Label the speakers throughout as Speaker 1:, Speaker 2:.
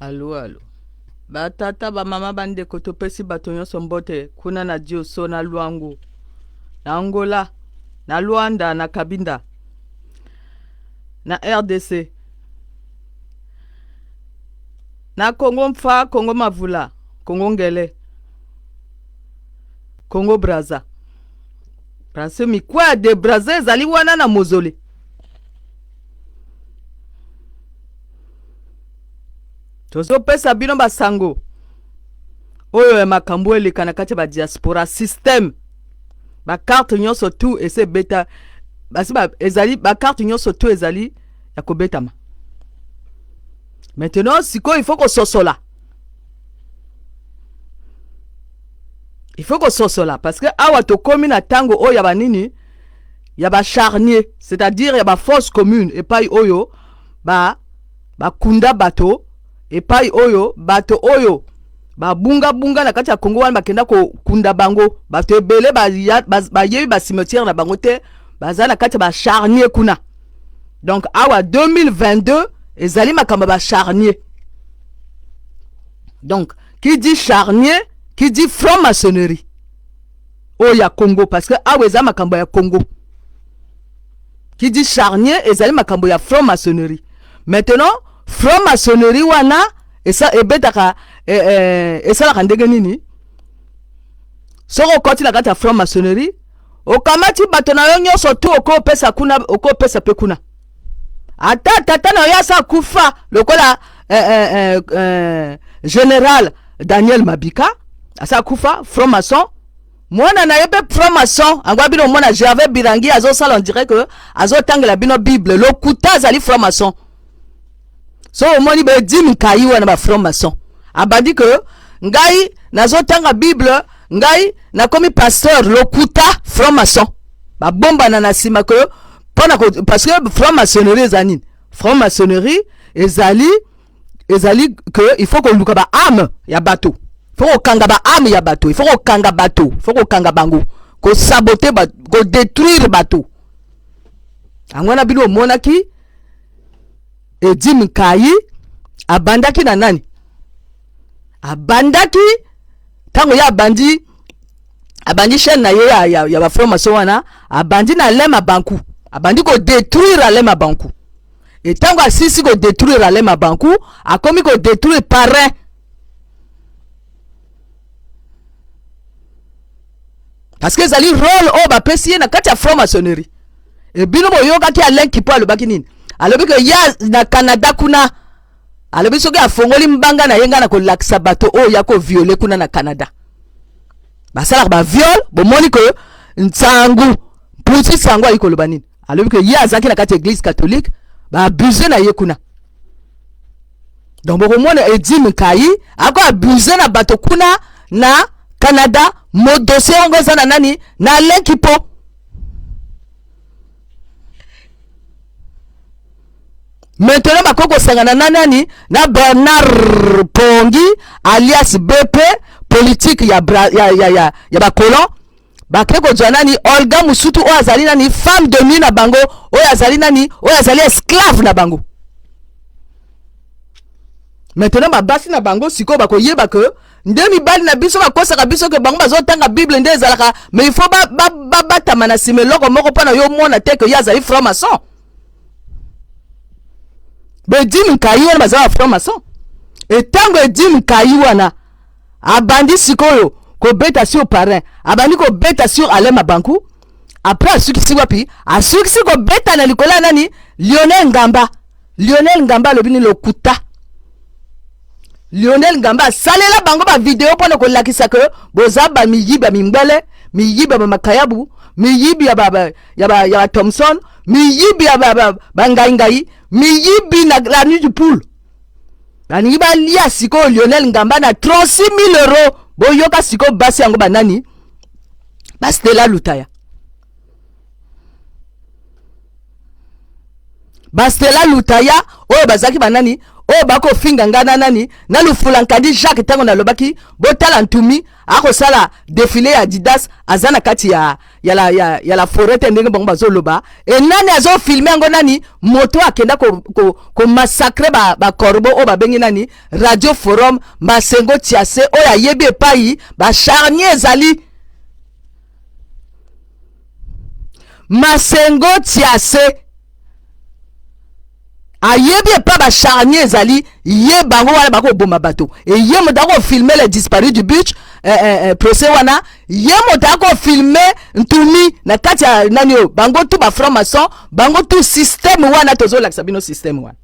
Speaker 1: Alo alo. Ba tata ba mama ba ndeko topesi bato nyonso mbote kuna na Dioso na Luangu na Angola na Luanda na Kabinda na RDC na Congo Mfa Congo Mavula Congo Ngele Congo Brazza parce mikwa de Brazza ezali wana na mozole. Tozopesa bino basango oyo ya makambo eleka na kati ya badiaspora systeme bakarte nyonso tu esi ebeta basi ba, ezali bakarte nyonso tu ezali ya kobetama maintenant sikoyo il faut kososola il faut kososola parce que awa tokomi na ntango oyo ya banini ya bacharnier c'est-à-dire ya baforce commune epai oyo ba bakunda bato epai oyo bato oyo babungabunga na kati ya Kongo wana bakenda kokunda bango bato ebele bayebi ba cimetière na bango te baza na kati ya bacharnier kuna donc awa 2022 ezali makambo ya bacharnier donc qui dit charnier qui dit franc-maçonnerie oyo ya Congo parce que awa eza makambo ya Congo qui dit charnier ezali makambo ya franc-maçonnerie maintenant franc-maçonnerie wana esa ebetaka eh, eh, esalaka ndenge nini soki okoti na kati ya franc-maçonnerie okamati bato na yo nyonso tu okopesa kuna okopesa mpe kuna ata tata na yo asa akufa lokola eh, eh, eh, eh, general Daniel Mabika asa akufa franc-maçon mwana na ye mpe franc maçon ango bino omona Gervais Birangi azosala on dirait que azotangela bino bible lokuta azali franc maçon so omoni bedimi nkai wana ba franc maçon abandi que ngai nazotanga bible ngai nakomi pasteur lokuta franc maçon babombana na nsima que mpona parce que franc maçonnerie eza nini franc maçonnerie ezali ezali que il faut koluka ba ame ya bato il faut kokanga ba ame ya bato il faut kokanga bato il faut kokanga bango kosabote bato kodetruire bato yango wana bino omonaki Edi Nkayi abandaki na nani abandaki ntango ye abandi abandi chaîne na ye ya, ya, ya baformation wana abandi na Alain Mabanku abandi kodetruire Alain Mabanku etango asisi kodetruire Alain Mabanku akomi kodetruire parrain parce que ezali role oyo bapesi ye na kati ya franc-maçonnerie ebino boyokaki Alain Kipo alobaki nini alobi ke ya na Canada kuna alobi soki afongoli mbanga na ye ngai na kolakisa bato oyo ya koviole kuna na Canada basalaka baviole bomoni ke nsangu mpusi sango ayi koloba nini alobi ke ye azalaki na kati ya eglise catholique baabuse na ye kuna donc bokomona Edi Nkayi ako abuse na bato kuna na Canada mo dossier yango eza na nani na Alain Kipo maintenant bakoki kosangana na nani na Bernard Pongi alias BP politique ya, bra, ya, ya, ya, ya bacolon bake kozwa nani Olga Musutu oyo azali nani femme de nuit na bango oyo azali nani oyo azali esclave na bango maintenant babasi na bango sikoyo bakoyeba ke nde mibali na biso bakosaka biso ke bango bazotanga bible nde ezalaka mais il faut babatama ba, ba na nsima eloko moko mpo na yo omona te ke ye azali franc maçon bedimi nkai wana baza ba franc maçon etango edimi nkai wana abandi sikoyo kobeta sur parrain abandi kobeta sur Alain Mabanku après asukisi wapi asukisi kobeta na likolo ya nani Lionel Ngamba Lionel Ngamba alobi ni lokuta Lionel Ngamba asalela bango ba video mpo na kolakisa ke boza ba miyibi ya mimbele miyibi ya bamakayabu miyibi ya ba, ba, ya ba, ya ba Thomson miyibi ya ba, ba, ba ngaingai miyibi na la nuit du poule balingi balia sikoyo Lionel Ngamba na 36 000 euros boyoka sikoyo basi yango banani bastela Lutaya bastela Lutaya oyo bazalaki banani oyo bakofinga ngai na nani na Lufula Nkandi Jacques ntango nalobaki botala Ntumi akosala defile ya Adidas aza na kati ya, ya la, ya, ya la forêt te ndenge bango bazoloba. E nani azofilme yango? Nani moto akenda komassacre ko, ko bacorbeau ba oyo babengi nani Radio Forum Masengo Tiase, oyo ayebi epai bacharnier ezali. Masengo Tiase ayebi epa bacharnier ezali, ye bango wana bakoboma bato. E ye moto akofilme le disparu du beach, procès wana, ye moto akofilme ntumi na kati ya nani oyo. Bango tu bafranc maçon, bango tu système wana tozolakisa bino système wana.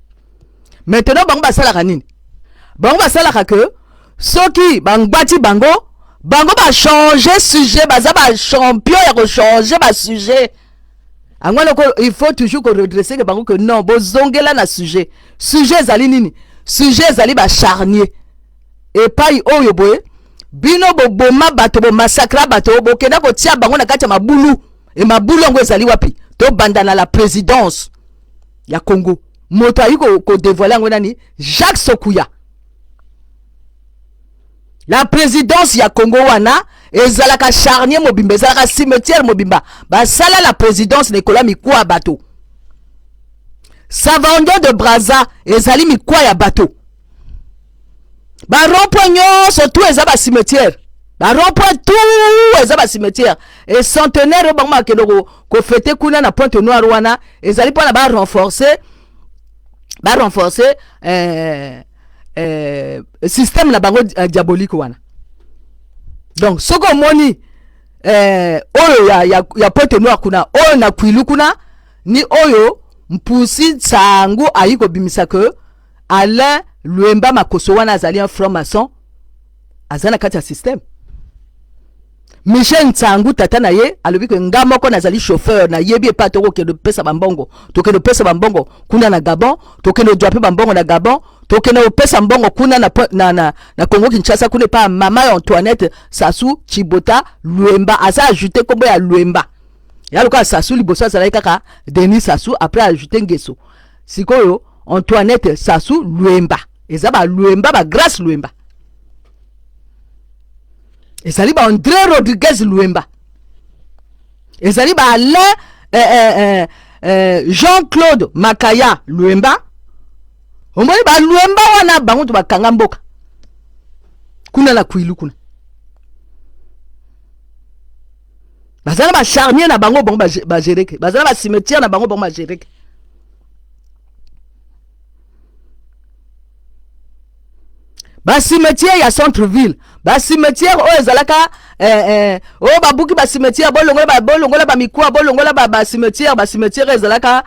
Speaker 1: Maintenant bango basalaka nini? Bango basalaka ke soki bangbati bango, bango bachange sujet. Baza bachampion ya kochange basujet. Yango wana il faut toujours koredresse ke bango ke non, bozongela na sujet. Sujet ezali nini? Sujet ezali bacharnier epai oyo boye bino boboma bato, bomassacra bato, bokenda kotia bango na kati ya mabulu. E mabulu yango ezali wapi? Tobanda na la présidence ya Congo. Moto ayi kodévoile yango nani? Jacques Sokuya. La présidence ya Congo wana ezalaka charnier mobimba, ezalaka cimetière mobimba. Basala la présidence na ekola mikwa ya bato. Savandion de Braza ezali mikwa ya bato. Barond-point nyonso tu eza bacimetière, barond-point tout eza bacimetière. E centenaire oyo bango bakende kofêter kuna na Pointe Noire wana ezali mpona barenforcer système na bango diabolique wana. Donc soki omoni oyo ya Pointe Noire kuna, oyo na Kwilu kuna, ni oyo Mpusi Nsangu ayi kobimisa ke Alain Lwemba Makoso wana azali un franc maçon, aza na kati ya système. Michel Nsangu, tata na ye, alobi ke nga moko nazali chauffeur, nayebi epai tokokende kopesa bambongo. Tokende kopesa bambongo kuna na Gabon, tokende kozwa mpe bambongo na Gabon, tokende kopesa mbongo kuna na Congo Kinshasa, kuna epai ya mama ya Antoinette Sasu Chibota Lwemba. Aza ajoute nkombo ya Lwemba ya lokola Sasu. Liboso azalaki kaka Denis Sasu, après ajoute Ngeso. Sikoyo Antoinette Sasu Lwemba, eza balwemba, bagrace Lwemba, ezali ba André Rodriguez Lwemba, ezali ba Alain Jean-Claude Makaya Lwemba. Omoni balwemba wana, bango to bakanga mboka kuna na Kwilu kuna. Baza na bacharnier na bango, bango bagereke. Baza na bacimetière na bango, bango bagereke. Bacimetière ya centre ville, bacimetière oyo ezalaka oyo babuki bacimetière, bolongola, bolongola bamikuwa, bolongola bacimetière. Bacimetière ezalaka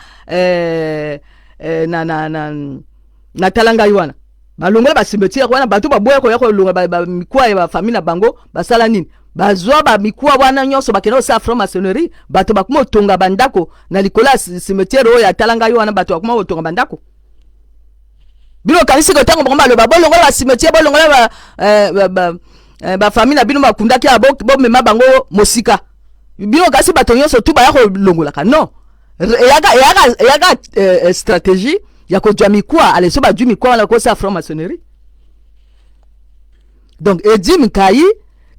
Speaker 1: na tala ngai wana, balongola bacimetière wana. Bato baboya koya kolongola bamikuwa ya bafamille na bango. Basala nini? Bazwa bamikuwa wana nyonso, bakenda kosala franc-maçonnerie. Bato bakoma kotonga bandako na likolo ya cimetière oyo atala ngai wana. Bato bakoma kotonga bandako. Bino okanisi ko ntango bango baloba bolongola bacimetière, bolongola bafamille na bino bakundaki ya, bomema bango mosika, bino kasi bato nyonso tu baya kolongolaka? Non, eyaka stratégie ya kozwa mikwa. Ale so bazwi mikwa wana, kosala franc-maçonnerie. Donc Edi Nkai,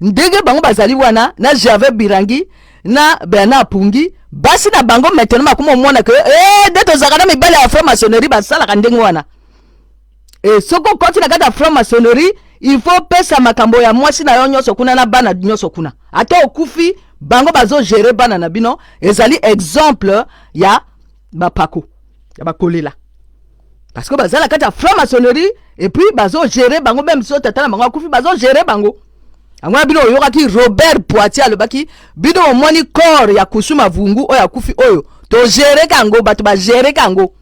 Speaker 1: ndenge bango bazali wana na Gervais Birangi na Bernard Pungi, basi na bango, maintenant bakoma omona ke nde tozalaka na mibali ya franc-maçonnerie, basalaka ndenge wana. E soki okoti na kati ya franc-maçonnerie, il faut pesa makambo ya mwasi na yo nyonso kuna na bana nyonso kuna. Ata okufi, bango bazogérer bana na bino. Ezali exemple ya bapako ya bakolela, parce que baza na kati ya franc-maçonnerie et puis bazogérer bango. Même so tata na bango akufi, bazogérer bango. Yango wana bino oyokaki Robert Poitier alobaki: bino omoni corps ya Kusuma Vungu oyo akufi oyo, togéreka yango, bato bagéreka yango.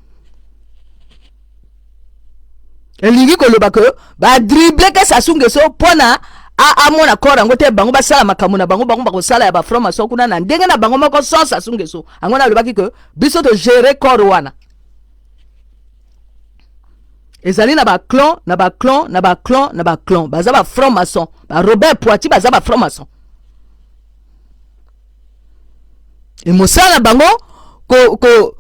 Speaker 1: Elingi koloba ke badrible ke Sassou Nguesso mpo na amona corps yango te. Bango basala makambo na bango, bango bakosala ya bafranc-maçon kuna na ndenge na bango moko sans Sassou Nguesso. Yango na alobaki ke biso togérer corps wana. Ezali na baclan, na baclan, na baclan, na baclan. Baza bafranc maçon. Barobert Poitier baza bafranc maçon. E mosala na bango ko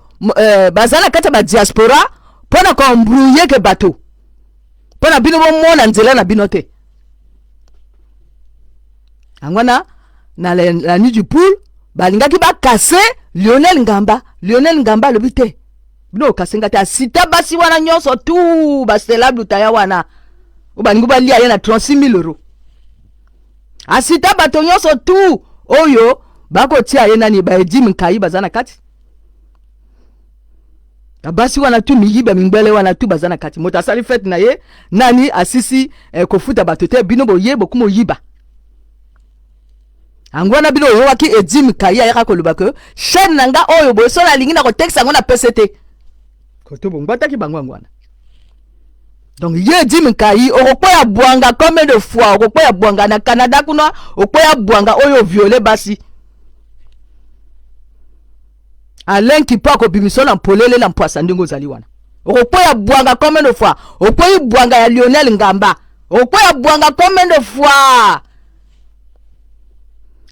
Speaker 1: baza na kati ya badiaspora mpo na koembrouiller ke bato, mpo na bino bomona nzela na bino te. Yango wana na la nuit du poule. Balingaki bakase Lionel Ngamba. Lionel Ngamba alobi te, bino okase nga te. Asita basi wana nyonso tu basela lutaya wana oyo balingi balia ye na 36 000 euros. Asita bato nyonso tu oyo bakotia ye nani, baedim nkai baza na kati. Basi wana tu miyiba mingbele wana tu baza na kati. Moto asali fete na ye nani asisi kofuta bato te, bino boye bokuma oyiba yango wana. Bino oyokaki Edim Kai ayaka koloba ke chaîne na nga oyo boye, so nalingi na kotekisa yango na pese te, koto bongwataki bango yango wana. Donc ye Edim Kai, okokweya bwanga combien de fois? Okokweya bwanga na Canada kuna, okweya bwanga oyo viole basi. Alain Kipo akobimisa na mpolele na mpwasa ndenge ozali wana. Okokweya bwanga combien de fois? Okweyi bwanga ya Lionel Ngamba, okweya bwanga combien de fois?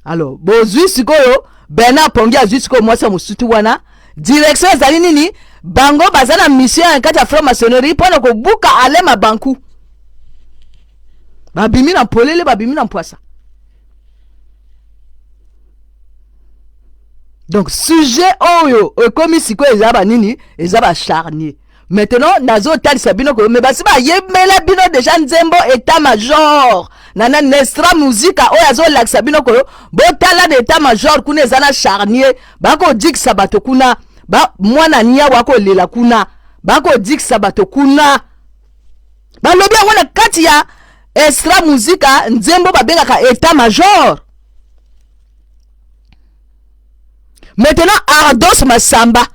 Speaker 1: Alors bozwi sikoyo Bernard Pongi, azwi sikoyo mwasi ya mosutu wana. Direction ezali nini? Bango baza na mission ya kati ya franc-maçonnerie mpona kobuka Alain Mabanku. Babimi na mpolele, babimi na mpwasa. Donc sujet oyo ekomi sikoyo eza banini? Eza bacharnier. Maintenant nazotalisa bino koyo, me basi bayembela bino deja nzembo état major na Nestra Musica oyo azolakisa bino koyo. Botala na état major kuna, eza na charnier, bakodikisa bato kuna ba, mwana niawo akolela kuna, bakodikisa bato kuna. Balobi yango na kati ya Extra Musica, nzembo babengaka état major. Maintenant Ardos Masamba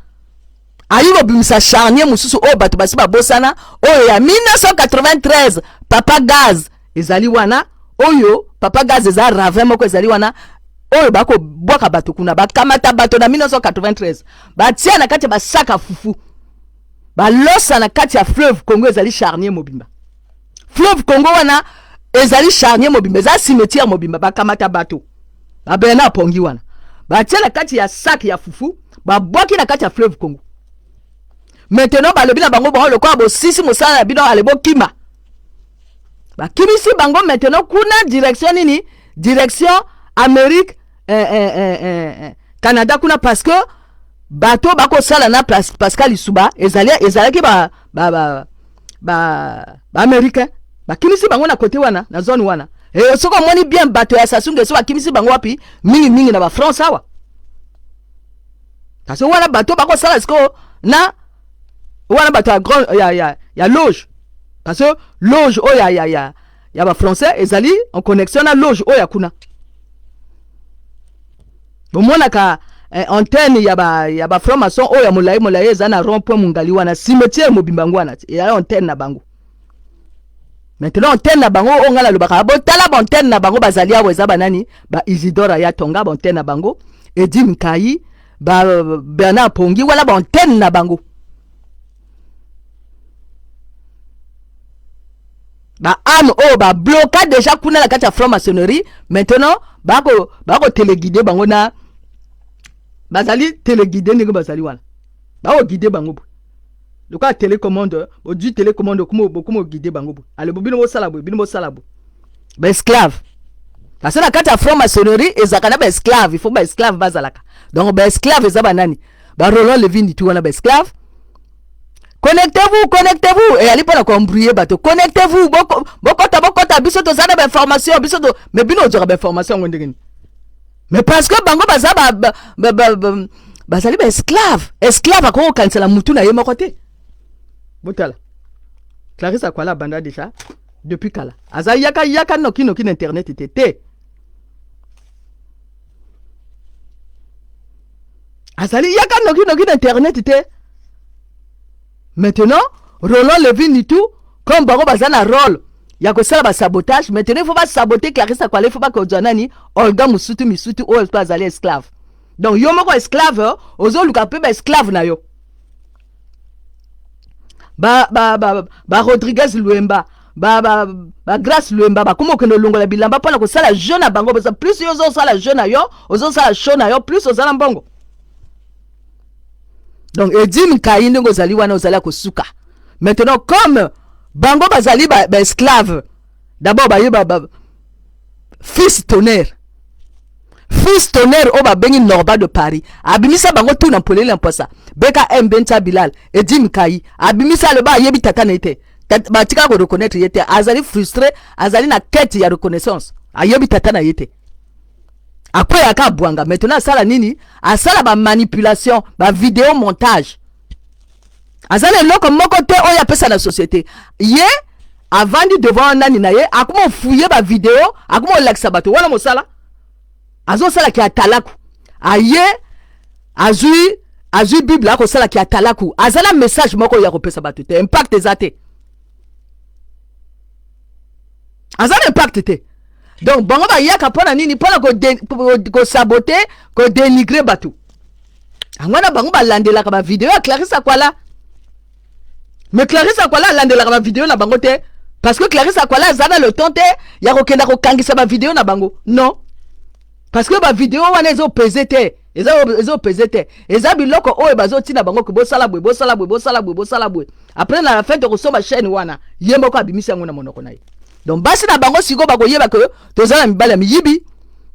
Speaker 1: ayi kobimisa charnier mosusu oyo bato basi babosana, oyo ya 1993, Papa Gaz ezali wana. Oyo Papa Gaz eza ravin moko ezali wana oyo bakobwaka bato kuna. Bakamata bato na 1993, batia na kati ya basaka fufu, balosa na kati ya fleuve Congo. Ezali charnier mobimba. Fleuve Congo wana ezali charnier mobimba, eza cimetière mobimba. Bakamata bato babena pongi wana, batia na kati ya sac ya fufu, babwaki na kati ya fleuve Congo. Maintenant balobi na bango: "Bango lokola bosisi mosala na bino, ale bokima." Bakimisi bango maintenant kuna direction nini? Direction Amérique, Canada kuna, parce que bato bakosala na Pascal Lisuba ezali ezalaki ba ba ba ba baaméricain. Bakimisi bango na kote wana, na zone wana. E soki omoni bien, bato ya Sassou Nguesso bakimisi bango wapi? Mingimingi na bafrance awa, parce wana bato bakosala sikoyo na wana bato ya grand ya loge, parce que loge oyo ya bafrançais ezali en connexion na loge oyo ya kuna. Bomonaka antenne ya ba franc maçon oyo ya molai molai eza na rond point Mungali wana, cimetière mobimba yango wana ezali antenne na bango. Maintenant antenne na bango oyo ngai nalobaka, botala baantenne na bango bazali awa, eza banani? Ba Isidore ya Tonga, baantenne na bango Edim Nkai, ba Bernard Pongi wana, baantenne na bango baâme oyo babloka déjà kuna na kati ya franc-maçonnerie. Maintenant bako téléguide bango na bazali téléguide ndenge bazali wana, bakoguide bango boye lokola télécommande. Ozwi télécommande, bokoma oguide bango boye: "Ale bo, bino bosala boye, bino bosala boye." Baesclave, parce que na kati ya franc-maçonnerie ezalaka na baesclave. Il faut baesclave bazalaka. Donc baesclave eza banani? Baroland Levin tu wana, baesclave. Connectez-vous, connectez-vous, eyali mpona koembrouiller bato. Connectez-vous, bokota, bokota, biso toza na bainformation, biso to. Mais bino ozwaka bainformation yango ndenge nini? Mais parce que bango baza bazali baesclave. Esclave akoki kokanisela mutu na ye moko te. Botala Clarisse Akwala, abanda déjà depuis kala, aza yaka yaka noki noki na internet te te, azali yaka noki noki na internet te. Maintenant Roland Levin Nitu, comme bango baza na rôle ya kosala basabotage, maintenant il faut basabote Clarisse Akwala, il faut bakozwa nani? Olga Mosutu Misutu oyo mpe azali esclave. Donc yo moko esclave, ozoluka mpe baesclave na yo, ba Rodriguez Lwemba, ba Grace Lwemba, bakoma okende olongola bilamba mpona kosala jeu na bango. Plus yo ozosala jeu na yo, ozosala show na yo, plus ozala mbongo. Donc Edim Kai, ndenge ozali wana, ozali ya kosuka. Maintenant comme bango bazali baesclave ba d'abord, baye ba fils tonnerre. Fils Tonnerre oyo babengi Norba de Paris abimisa bango tout na polele na mpwasa. BKM Bencha Bilal, Edi Mkayi abimisa, aloba ayebi tata na ye te, batika ko reconnaître ye te, azali frustré, azali na quête ya reconnaissance, ayebi tata na ye te, akweyaka abwanga. Maintenant asala nini? Asala ba manipulation, ba video montage. Aza na eloko moko te oyo apesa na société. Ye avandi devant nani na ye, akoma ofuye ba video, akoma olakisa bato wana mosala azosalaki atalaku. Aye azwi Bible, akosalaki atalaku. Aza na message moko oyo akopesa bato te, impact eza te, aza na impact te. Donc bango bayaka mpo na nini? Mpo na kosaboter, kodénigrer bato. Yango wana bango balandelaka bavideo ya Clarisse Akwala. Mais Clarisse Akwala alandelaka bavideo na bango te, parce que Clarisse Akwala aza na le temps te ya kokenda kokangisa bavideo na bango. Non, parce que bavideo wana ezopese te, ezopese te. Eza biloko oyo bazotina bango ke bosala boye, bosala boye, bosala boye, bosala boye, après na la fin tokosomba chaîne wana. Ye moko abimisi yango na monoko na ye. Donc basi na bango sikoyo bakoyeba ke toza na mibali ya miyibi,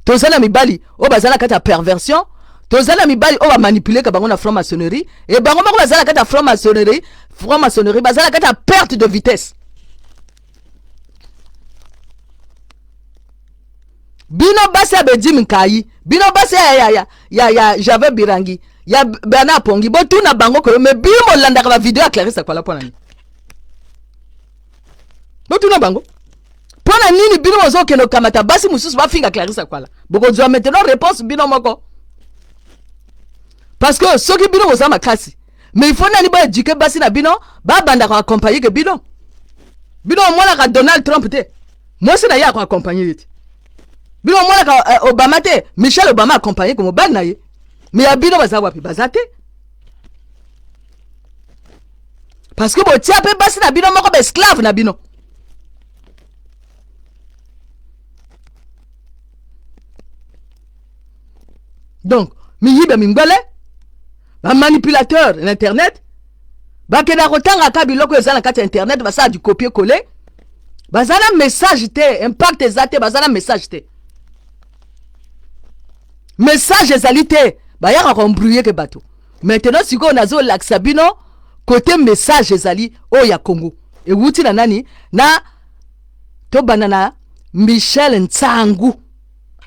Speaker 1: toza na mibali oyo baza na kati ya perversion, toza na mibali oyo bamanipuleka bango na franc-maçonnerie. E bango moko baza na kati ya franc-maçonnerie, franc-maçonnerie, baza na kati ya perte de vitesse. Bino basi ya Bedimi Nkai, bino basi ya Jave Birangi, ya Bernard Pongi, botuna bango koyo. Me bino bolandaka bavideo ya Clarisse Akwala mpo na nini? Botuna bango mpo na nini bino bozokende kokamata basi mosusu bafinga Clarisse Akwala. Bokozwa maintenant réponse bino moko, parce que soki bino boza makasi, mais il faut nani baéduquer basi na bino, babandaka accompagner ke bino. Bino omonaka Donald Trump te, mwasi na ye akoaccompagner ye te. Bino omonaka Obama te, Michelle Obama accompagner ke mobali na ye. Mais ya bino baza wapi? Baza te, parce que botia mpe basi na bino moko baesclave na bino. Donc miyibi ya mingwele, bamanipulateur na internet, bakendaka kotangaka biloko eza na kati ya internet, basala du copier coller. Baza na message te, impact eza te, baza na message te, message ezali te, bayaka koembrouiller ke bato. Maintenant sikoyo nazolakisa bino kote message ezali oyo ya Congo ewuti na nani. Na tobanda na Michel Ntsangu.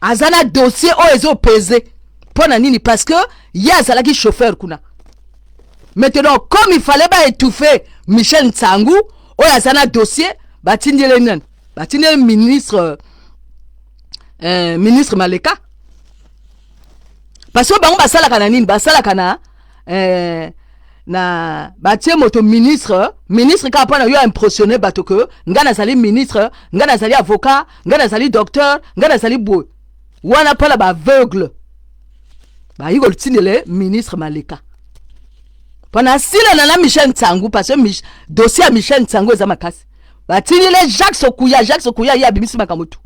Speaker 1: Aza na dossier oyo ezopese. Mpo na nini? Parce que ye azalaki chauffeur kuna. Maintenant, comme il fallait baétouffer Michel Ntsangu oyo aza na dossier, batindeli nani? Batindeli ministre Maleka. Parce que bango basalaka na nini? Basalaka na batie moto ministre, ministre kaka mpo na yo impressionner bato ke ngai nazali ministre, ngai nazali avocat, ngai nazali docteur, ngai nazali boye. Wana mpo na baaveugle. Bayi kotindele ministre Maleka mpo na asilana na Michel Ntsangu, parce que dossier ya Michel Ntsangu eza makasi. Batindele Jacques Sokuya. Jacques Sokuya ye abimisi makambo tu.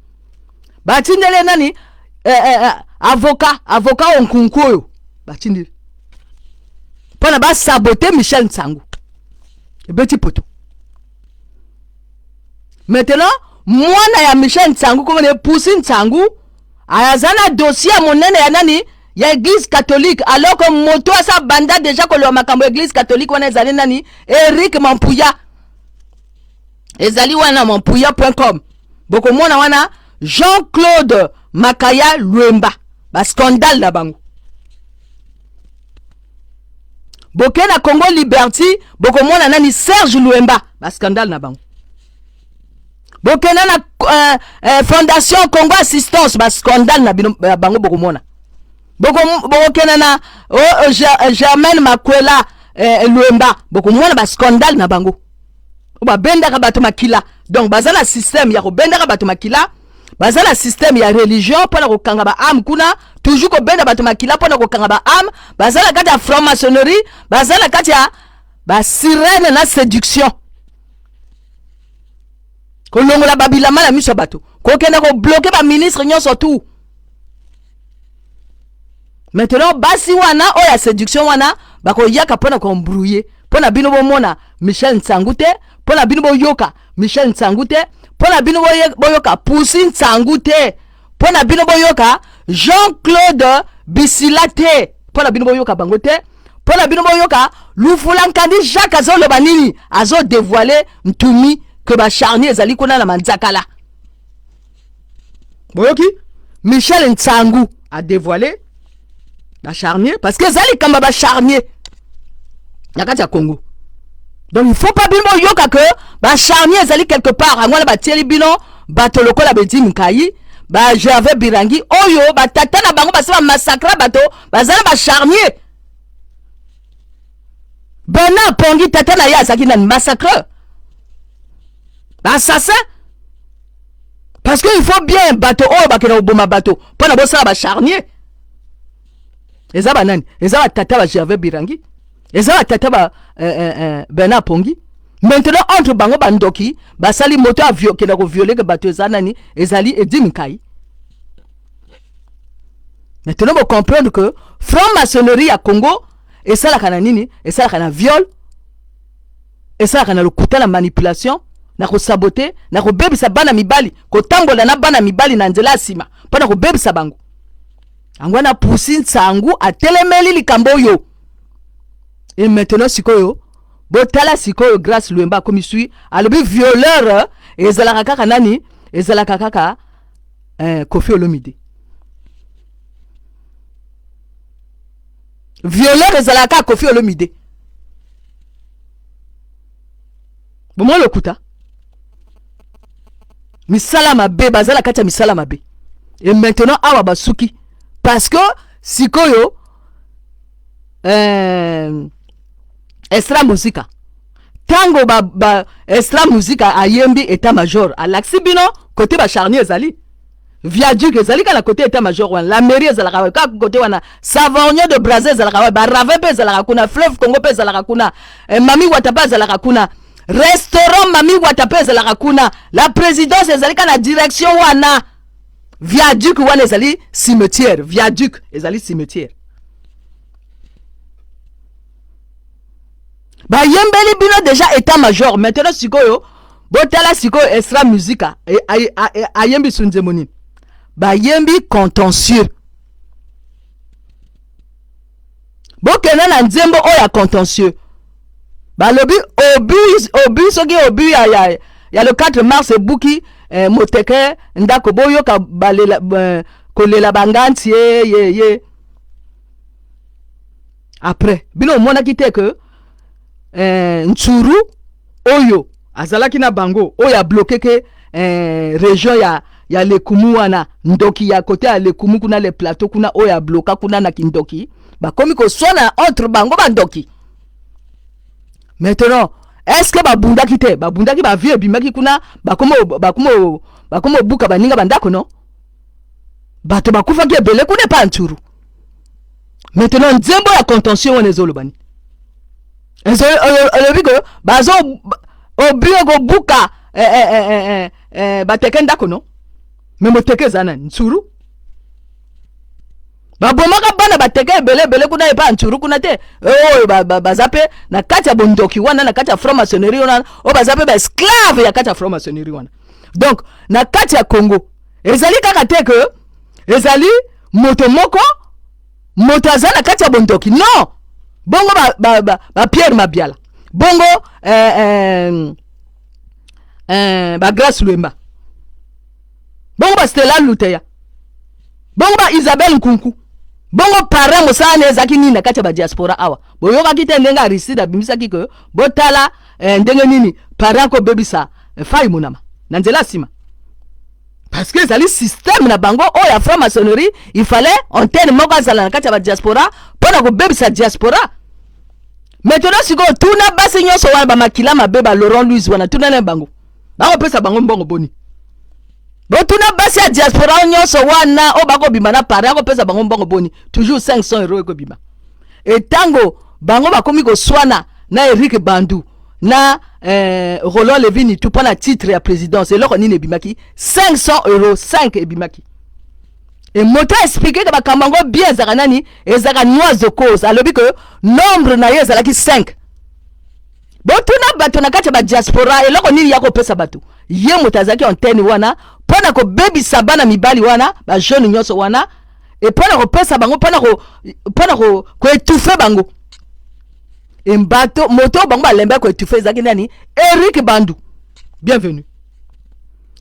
Speaker 1: Batindele nani? Avocat onkunku oyo batindele mpo na basaboter Michel Ntsangu, ebeti poto. Maintenant mwana ya Michel Ntsangu, komona epusi Ntsangu, aza na dossier ya monene ya nani? Ya Église catholique. Alors que moto asa banda déjà koloba makambo ya Église catholique wana ezali nani? Eric Mampuya. Ezali wana mampuya.com. Bokomona wana Jean-Claude Makaya Lwemba, bascandale na bango. Boke na Congo Liberty, bokomona nani? Serge Lwemba, bascandale na bango. Bokenda na Fondation Congo Assistance, bascandale na bino bango bokomona. Bokokenda na oh, oh, Germaine Makwela Lwemba, bokomona bascandale na bango. Babendaka bato makila. Donc baza na système ya kobendaka bato makila, baza na système ya religion mpona kokanga baâme kuna, toujours kobenda bato makila mpona kokanga baâme. Baza na kati ya franc-maçonnerie, baza na kati ya basirène na séduction, kolongola babilamba na miso ya bato, kokenda kobloquer baministre nyonso tu. Maintenant basi wana oyo ya séduction wana bakoyaka mpona koembrouiller, mpo na bino bomona Michel Ntsangu te, mpo na bino boyoka Michel Ntsangu te, mpo na bino boyoka Pusi Ntsangu te, mpo na bino boyoka. Jean-Claude Bisila te mpo na bino boyoka bango te, mpo na bino boyoka Lufula Nkandi Jacques azoloba nini, azodevoile ntumi ke bacharnier ezali kuna na manzakala. Boyoki Michel Nsangu adevoile bacharnier parce que eza likambo ya bacharnier na kati ya Congo. Donc il faut pas bino boyoka ke bacharnier ezali quelque part. Yango wana batieli bino bato lokola Bedi Nkai, ba Gervais Birangi, oyo batata na bango basi bamassacra bato, baza na bacharnier. Bernard Pongi, tata na ye azalaki nani? Massacreur, assassin. Parce que il faut bien bato oyo bakenda koboma bato mpo na bosala bacharnier eza banani? Eza batata ba Gervais Birangi, eza batata ba Bernard Pongi. Maintenant, entre bango bandoki basali moto akenda kovioler ke bato eza nani? Ezali Edi Nkai. Maintenant bocomprendre que franc-maçonnerie ya Congo esalaka na nini? Esalaka na viol, esalaka na lokuta, na manipulation, na kosaboter, na kobebisa bana mibali, kotambola na bana mibali na nzela ya nsima mpo na kobebisa bango. Yango wana Pusi Nsangu atelemeli likambo oyo. Et maintenant sikoyo botala sikoyo Grâce Lwemba akomi sui, alobi violeur ezalaka kaka nani? Ezalaka kaka Kofi Olomide. Violeur ezalaka kaka Kofi Olomide. Bomoi lokuta, misala mabe, baza na kati ya misala mabe. Et maintenant awa basuki parce que sikoyo Extra Musica, ntango ba Extra Musica ayembi état major, alakisi bino kote bacharnier ezali, viaduc ezali kaka na kote état major wana, la mairie ezalaka kaka kote wana, Savorgnan de Brazza ezalaka wana, baravin mpe ezalaka kuna, fleuve Congo mpe ezalaka kuna, Mami Wata mpe azalaka kuna, restaurant Mami Wata mpe ezalaka kuna, la présidence ezali kaka na direction wana. Viaduc wana ezali cimetière, viaduc ezali cimetière. Bayembeli bino déjà état major. Maintenant sikoyo botala sikoyo Extra Musica ayembi su nzembo nini? Bayembi contentieux. Bokende na nzembo oyo ya contentieux, balobi obi obi soki obi ya le 4 mars ebuki moteke ndako, boyoka balela, kolela banganti ye ye ye. Après bino omonaki te ke Ntsuru oyo azalaki na bango, oyo abloquer ke région ya Lekumu wana, ndoki ya kote ya Lekumu kuna, le plateau kuna, oyo abloka kuna na kindoki, bakomi koswana entre bango bandoki. Maintenant, est ce que babundaki te? Babundaki, bavie ebimaki kuna, bakomi obuka baninga bandako, no bato bakufaki ebele kuna epa Ntsuru. Maintenant nzembo ya contentieux wana ezoloba nini? Elobi ke bazo oblige kobuka bateke ndako, no me moteke eza nani? Ntsuru. Babomaka bana bateke ebele ebele kuna epa ya Ntsuru kuna te? Oyo baza mpe na kati ya bondoki wana, na kati ya franc-maçonnerie wana, oyo baza mpe baesclave ya kati ya franc-maçonnerie wana. Donc na kati ya Congo ezali kaka te ke ezali moto moko, moto aza na kati ya bondoki, non. Bongo ba, ba, ba, ba Pierre Mabiala, bongo ba Grâce Lwemba, bongo ba Stella Luteya, bongo ba Isabelle Nkunku, bongo parrain mosala na ezalaki nini na kati ya badiaspora awa? Boyokaki te ndenge Aristide abimisaki ke botala ndenge nini parrain akobebisa Fai Monama na nzela ya nsima? Parce que ezali système na bango oyo ya franc-maçonnerie. Il fallait antenne moko azala na kati ya badiaspora mpo na kobebisa diaspora. Maintenant sikoyo tuna basi nyonso wana, bamakila mabe, ba Laurent Louise wana, tuna na bango bakopesa bango mbongo boni. Botuna basi ya diaspora nyonso wana oyo bakobima na pari, akopesa bango mbongo boni? Toujours 500 euro ekobima. Etango bango bakomi koswana na Eric Bandu na Roland Levini tu mpo na titre ya présidence, eloko nini ebimaki? 500 euro 5 ebimaki. E moto aexpliquer ke makambo yango bien ezalaka nani? Ezalaka Noise de Cause. Alobi ke nombre na ye ezalaki 5. Botuna bato na kati ya badiaspora eloko nini ya kopesa bato. Ye moto azalaki antenne wana mpo na kobebisa bana mibali wana, bajeune nyonso wana. E mpo na kopesa bango, mpo na koétouffer bango. Embato moto oyo bango balemba koétouffer ezalaki nani? Eric Bandu. Bienvenu.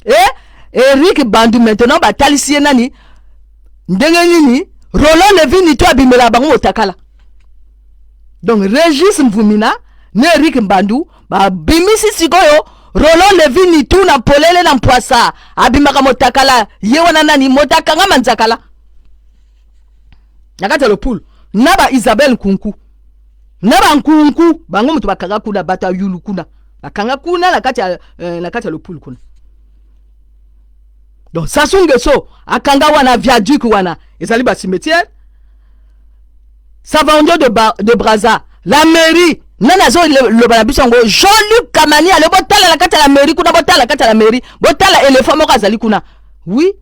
Speaker 1: E Eric Bandu maintenant batalisi ye nani, ndenge nini Roland Levi Nito abimela bango motakala. Donc Régis Mvumina na Eric Mbandu babimisi sikoyo Roland Levi Nitu na polele na mpwasa, abimaka motakala. Ye wana nani moto akangama nzakala na kati ya lopulu na ba Isabelle Nkunku na bankunku. Bango moto bakanga kuna, bato ya yulu kuna bakanga kuna na kati ya lopulu kuna. Donc Sassou Nguesso akanga wana viaduc wana ezali bacimetière Savandio de Braza, la mairie. Nani azoloba na biso yango? Jean-Luc Kamani. Ale botala na kati ya la mairie kuna, botala na kati ya la mairie, botala éléphant moko azali kuna. Oui,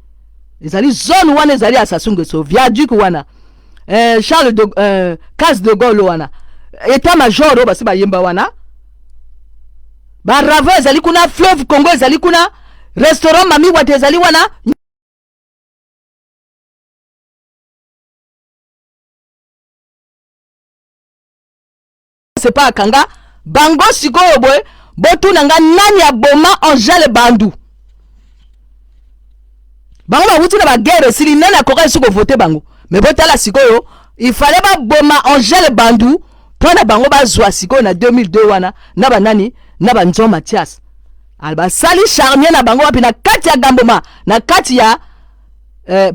Speaker 1: ezali zone wana ezali ya Sassou Nguesso, viaduc wana, Charles de case de Gaulle wana, état major oyo basi bayemba wana, baravin ezali kuna, fleuve Congo ezali kuna, restaurant Mami Wata ezali wana. C'est pas akanga bango sikoyo boye. Botuna nga nani aboma Angele Bandu. Bango bawuti na baguerre esili, nani akoka esi kovote bango? Mais botala sikoyo, il fallait baboma Angele Bandu mpo na bango bazwa sikoyo na 2002 wana na banani, na banzon Mathias. Basali charnier na bango wapi? Na kati ya Gamboma, na kati ya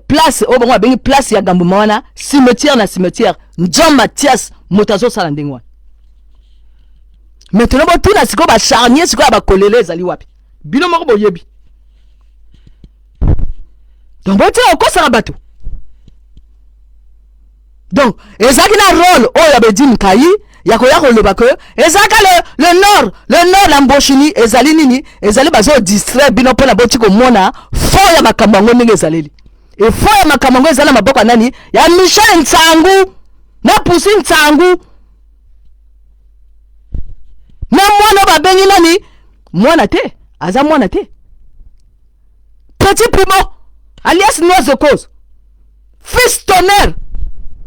Speaker 1: place oyo bango babengi place ya Gamboma wana, cimetière na cimetière. Nzon Mathias moto azosala ndenge wana. Maintenant botuna sikoyo, bacharnier sikoyo ya bakolele ezali wapi? Bino moko boyebi. Donc botia okosaka bato. Donc ezalaki na rôle oyo ya Bedine Kai ya koya koloba ke ezalaka le nord na Mboshini. Ezali nini? Ezali bazodistraire bino mpona boti komona fond ya makambo yango ndenge ezaleli. E fond ya makambo yango ezali na maboko ya nani? Ya Michel Nsangu na Pusi Nsangu na mwana oyo babengi nani, mwana te, aza mwana te, Petit Primo alias Noise Cause, fils tonnerre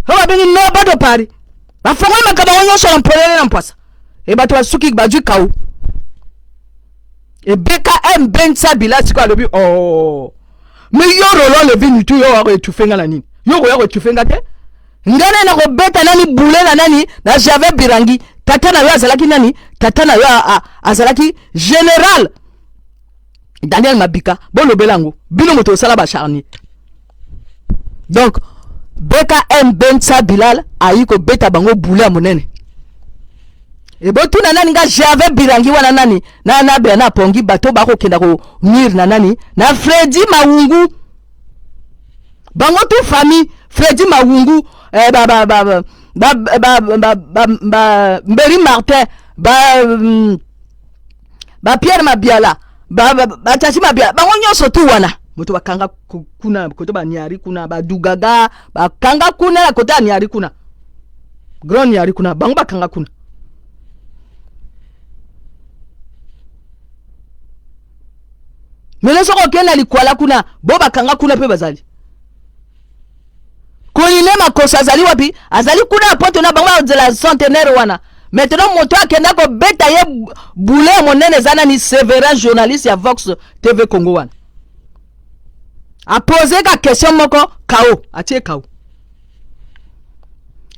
Speaker 1: oyo babengi Noba de Paris. Bafongoli makambo yango nyonso na mpolele na mpwasa. E bato basuki, bazwi kau ebkm bensa bila. Sikoyo alobi: "Oh, mais yo Roland Levi Nitu, yo wako étouffer nga na nini? Yo koya koétouffer nga te. Ngai nani nakobeta nani bule na nani na Gervais Birangi. Tata na yo azalaki nani? Tata na yo azalaki général Daniel Mabika. Bolobela yango bino moto osala bacharnier." Donc BKM Bensa Bilal ayi kobeta bango bule ya monene. Ebotuna nani nga Gervais Birangi wana nani na Bernard Pongi, bato bakokenda konuire na nani, na Fredi Mawungu. Bango tu famille Fredi Mawungu, ba, ba, ba, ba, ba, ba, ba, ba, ba, Mberi Martin, ba Pierre Mabiala, ba Tati Mabiala, bango nyonso tu wana moto bakanga kuna kote baniari kuna, badugaga bakanga kuna na kote ya Niari kuna, grand Niari kuna, bango bakanga kuna. Mele soki okende na Likwala kuna, bo bakanga kuna mpe bazali koline. Makoso azali wapi? Azali kuna ya poto na bango bazela centenaire wana. Maintenant moto akenda kobeta ye bule ya monene eza nani? Severin, journaliste ya Vox TV Congo wana, apose ka question moko kao, atie kao.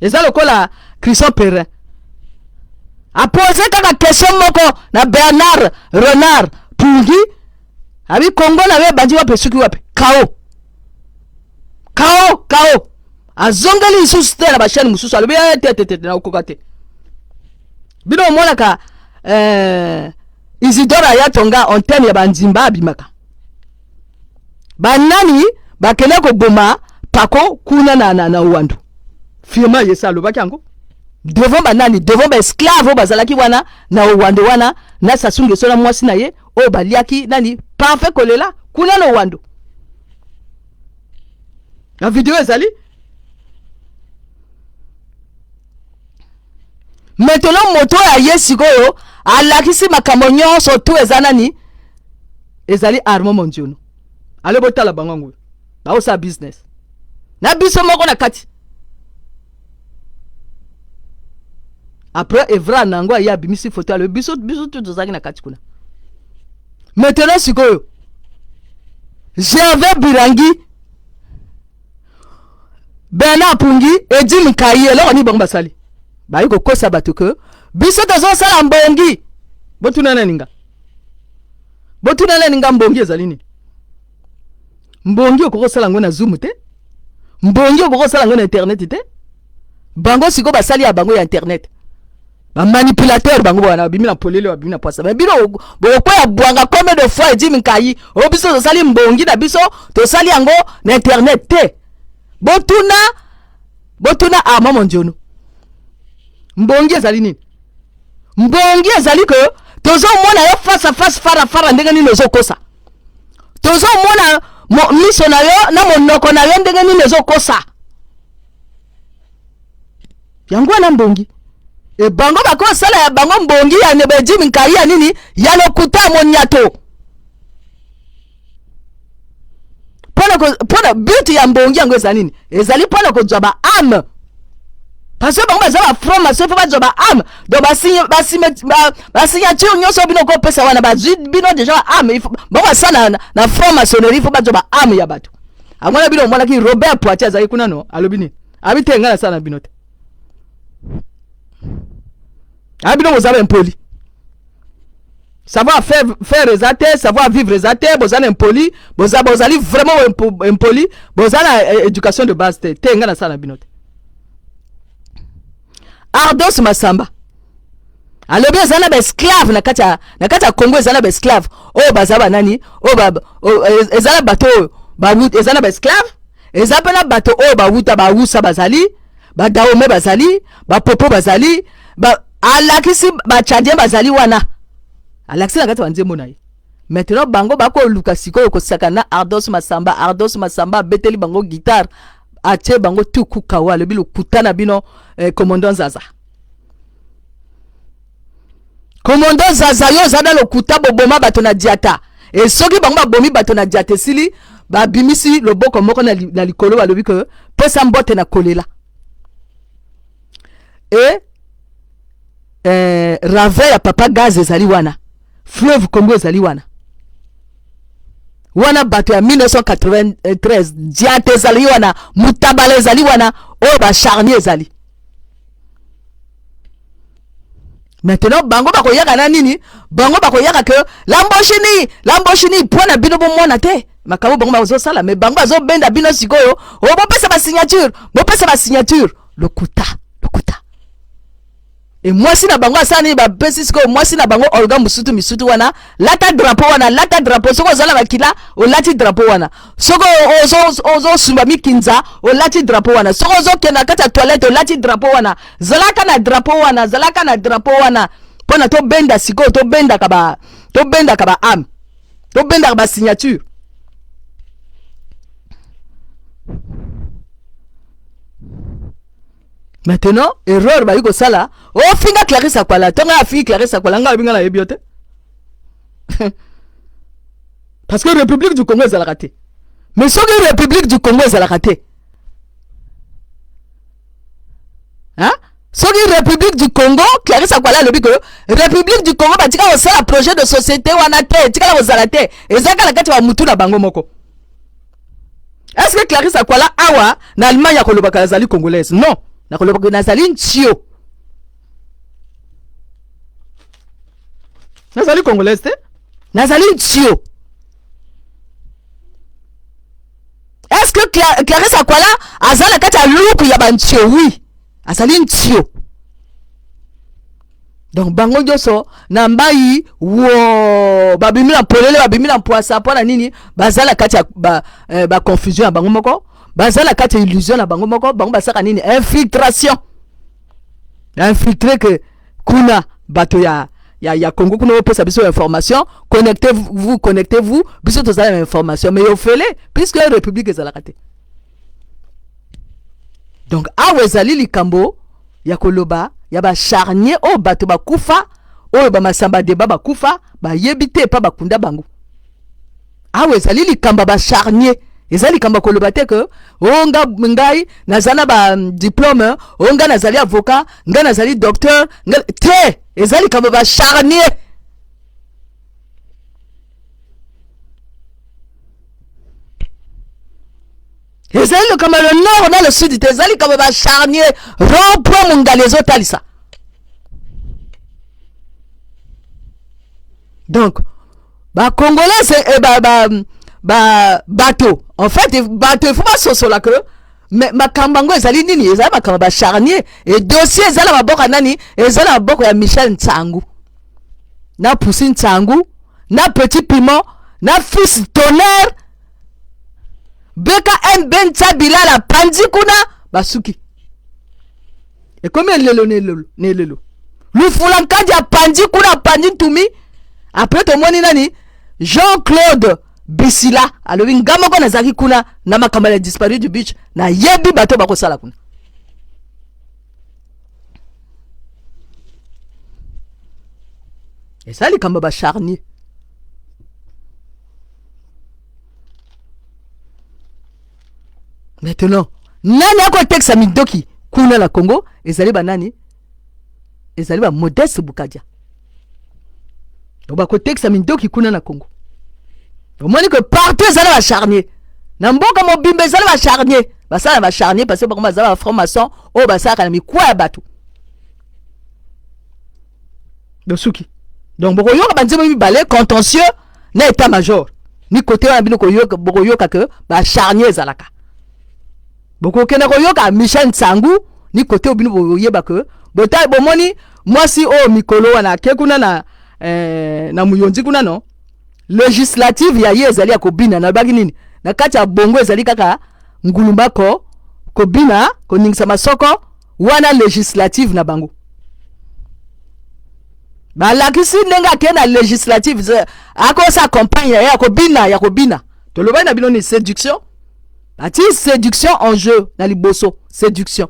Speaker 1: Eza lokola Christian Perrin apose kaka question moko na Bernard Renard Pungi, abi Kongo na yo ebandi wapi, esuki wapi? Kao, kao, kao. Azongeli lisusu te na bachaîne mosusu. Alobi: "Te, te, te, nakokoka te." Bino omonaka Isidore Ayatonga antenne ya bandimba abimaka banani bakende koboma pako kuna na Wandu. Firma yesa alobaki yango devant banani? Devant baesclave oyo bazalaki wana na Owando wana, na Sassou Nguesso na mwasi na ye oyo baliaki nani, Parfait Kolela, kuna na Owando. Na video ezali. Maintenant moto oyo aye sikoyo alakisi makambo nyonso tu eza nani? Ezali Armand Mondiono. Ale botala bango yango baosala business. Na biso moko na kati. Après Evra nango aye abimisi photo, alobi biso biso tu tozalaki na kati kuna. Maintenant sikoyo Gervais Birangi, Bernard Pungi, Edi Nkayi, eloko nini bango basali? Bayi kokosa bato ke biso tozosala mbongi. Botuna nani nga? Botuna nani nga? Mbongi ezali nini? Mbongi okoki kosala yango na Zoom te, mbongi okoki kosala yango na internet te. Bango sikoyo basali ya bango ya internet, bamanipulateur. Bango wana babimi na polele, babimi na poisa. Me bino bokokwea bwanga. Combien de fois Edi Nkayi oyo biso tosali mbongi na biso, tosali yango na internet te? Botuna, botuna Armand Mondiono, mbongi ezali nini? Mbongi ezali ke tozomona yo face à face, fara fara, ndenge nini ozokosa. Tozomona miso na yo na monoko na yo ndenge nini ezokosa. Yango wana mbongi. E bango bakosala ya bango mbongi ya nebedimi nkai ya nini, ya lokuta, ya monyato. Mpona but ya mbongi yango eza nini? Ezali mpona kozwa ba âme, parce que bango baza ba franc-maçon, faut bazwa ba âme. Donc basignature nyonso bino kopesa wana, bazwi bino déjà ba âme. Bango basala na franc maçonnerie, faut bazwa ba âme ya bato. Yango wana bino omonaki Robert Poitier azali kuna, no alobi nini? Abi te, ngai nasala na bino te. Abi bino boza baimpoli, savoir faire, faire eza te, savoir vivre eza te, boza na impoli, boza, bozali vraiment impoli, boza na éducation de base te. Te, ngai nasala na bino te. Ardos Masamba alobi eza na baesclave na kati ya Congo, eza na baesclave oyo baza banani, oyo eza na bato oyo eza na baesclave, eza mpe na bato oyo bawuta bawusa, bazali badahomey, bazali bapopo, bazali ba, alakisi batchadien bazali wana, alakisi na kati ya banzembo na ye. Maintenant bango bakoluka sikoyo kosaka na Ardos Masamba. Ardos Masamba abeteli bango guitare, atie bango tuku kawa, alobi lokuta na bino. Commandant Zaza, commandant Zaza, yo oza na lokuta. Boboma bato na diata. E soki bango babomi bato na diata, esili, babimisi loboko moko na likolo, balobi ke pesa mbote na kolela. E ravin ya Papa Gaz ezali wana, fleuve Congo ezali wana. Wana bato ya 1993, diate ezali wana, mutabala ezali wana, oyo bacharnier ezali. Maintenant bango bakoyaka na nini? Bango bakoyaka ke lamboshini, lamboshini, mpo na bino bomona te makambo bango bazosala. Me bango bazobenda bino sikoyo oyo, bopesa basignature, bopesa basignature. Lokuta, lokuta. E mwasi na bango asala nini? Bapesi sikoyo mwasi na bango Olga Musutu Misutu wana, lata drapeau wana, lata drapeau. Soki oza na makila, olati drapeau wana. Soki ozosumba mikinza, olati drapeau wana. Soki ozokende na kati ya toilette, olati drapeau wana. Zalaka na drapeau wana, zalaka na drapeau wana, mpona tobenda sikoyo, tobendaka ba âme, tobendaka basignature. Maintenant erreur bayi kosala, ofinga Clarisse Akwala. Ntongo afingi Clarisse Akwala, ngai alobi ngai nayebi yo te, parce que République du Congo ezalaka te. Mais soki République du Congo ezalaka te, hein? Soki République du Congo, Clarisse Akwala alobi ke République du Congo batika kosala projet de société wana te, etikala kozala te, ezalaka na kati ya bamutu na bango moko. Est ce que Clarisse Akwala awa na Allemagne akolobaka nazali congolaise? Non, nakolobaka nazali ntio, nazali congolaise te, nazali ntio. Est ce que Clarisse Akwala aza na kati ya luku ya bantio? Oui, azali ntio. Donc bango nyonso na mbai wo babimi na polele, babimi na mpwasa. Mpo na nini? Baza na kati ya baconfusion ba ya bango moko, baza na kati ya illusion na bango moko. Bango basaka nini? Infiltration, infiltre ke kuna bato ya Congo kuna opesa biso information. Connectez vous, connectez vous, biso tozala na information. Mais ofele, puisque république ezalaka te. Donc awa ezali likambo ya koloba ya bacharnier oyo bato bakufa, oyo bamasamba deba bakufa, bayebi te epa bakunda bango. Awa ezali likambo ya bacharnier. Eza likambo ya koloba te ke o oh, nga ngai naza na ba diplome, o oh, ngai nazali avocat, ngai nazali docteur, ngai te. Eza likambo ba charnier. Ezali likambo ya le nord na le sud te, ezali likambo ya ba charnier. Rond-point Mongali ezotalisa. Donc ba congolais eh, ba, ba, ba, bato en fait bato il faut basosola que mais makambo yango ezali nini? Ezali makambo ba charnier et dossier eza na maboko ya nani? Eza na maboko ya Michel Nsangu na Pusi Nsangu na Petit Piment na Fils Tonnerre BKMB Nsa Bilala panzi kuna basuki ekomi elelo na elelo na elelo lufula nkadi apanzi kuna apanzi ntumi. Après tomoni nani Jean-Claude Bisila alobi nga moko nazalaki kuna na makambo ya disparu du beach, nayebi bato bakosala kuna. Eza likambo ba charnier. Maintenant nani akotekisa mindoki kuna na Congo? Ezali banani? Ezali ba Modeste Bukadia. Donc bakotekisa mindoki kuna na Congo. Omoni que partout ezali ba charnier. Na mboka mobimba ezali ba charnier. Basala ba charnier parce que bango baza ba franc-maçon oyo basalaka na mikwa ya bato. Bosuki. Donc bokoyoka banzembo mibale contentieux na état major. Ni côté wana bino koyoka, bokoyoka que ba charnier ezalaka. Bokokenda koyoka Michel Nsangu ni côté bino boyeba que bota bomoni mwasi oyo mikolo wana ake kuna na na muyonzi kuna no législative ya ye ezali ya kobina. Nalobaki nini na kati ya bongo ezali kaka ngulumba ko kobina koningisa masoko wana législative na bango. Balakisi ndenge ake na législative akosa campagne ya ye ya kobina ya kobina. Tolobaki na bino ni séduction, bati séduction en jeu na liboso séduction.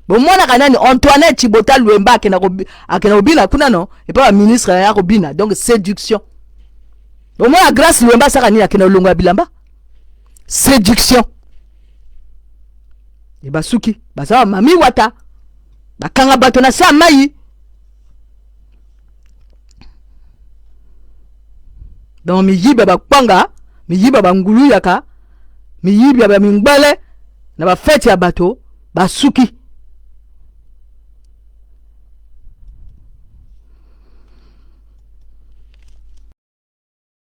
Speaker 1: Bomonaka nani Antoinette Chibota Lwemba akenda kobina kuna no epa ba ministre ya kobina, donc séduction. Bomona Grâce Lwemba asaka nini? Akenda kolongola bilamba, séduction. E basuki baza ba mami wata bakanga bato na se ya mai. Donc miyibi ya bakwanga, miyibi ya bangulu yaka, miyibi ya bamingbele na bafete ya bato basuki.